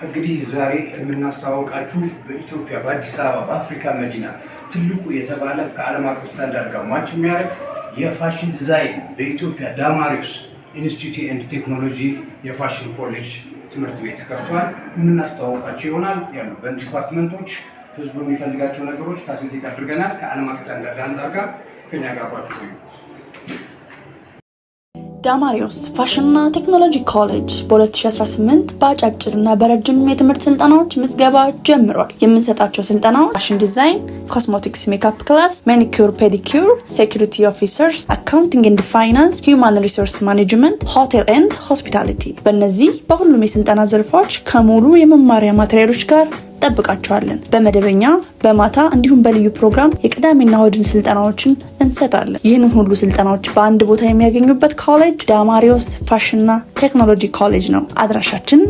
እንግዲህ ዛሬ የምናስተዋውቃችሁ በኢትዮጵያ፣ በአዲስ አበባ፣ በአፍሪካ መዲና ትልቁ የተባለ፣ ከዓለም አቀፍ ስታንዳርድ ጋር match የሚያደርግ የ fashion design በኢትዮጵያ ዳማሪዮስ Institute and Technology የፋሽን ኮሌጅ ትምህርት ቤት ተከፍቷል። የምናስተዋውቃቸው ይሆናል። ያሉበን department ኦች፣ ህዝቡ የሚፈልጋቸው ነገሮች facilitate አድርገናል። ከዓለም አቀፍ ስታንዳርድ አንጻር ጋር ከኛ ጋር አብራችሁ ቆዩ። ዳማሪዮስ ፋሽንና ቴክኖሎጂ ኮሌጅ በ2018 በአጫጭርና በረጅም የትምህርት ስልጠናዎች ምዝገባ ጀምሯል። የምንሰጣቸው ስልጠናዎች fashion design፣ cosmetics makeup class፣ manicure pedicure፣ security officers፣ accounting and finance፣ human resource management፣ hotel and hospitality። በእነዚህ በሁሉም የስልጠና ዘርፎች ከሙሉ የመማሪያ material ኦች ጋር እንጠብቃችኋለን። በመደበኛ፣ በማታ እንዲሁም በልዩ ፕሮግራም የቅዳሜና እሁድን ስልጠናዎችን እንሰጣለን። ይህንን ሁሉ ስልጠናዎች በአንድ ቦታ የሚያገኙበት ኮሌጅ ዳማሪዮስ ፋሽንና ቴክኖሎጂ ኮሌጅ ነው። አድራሻችን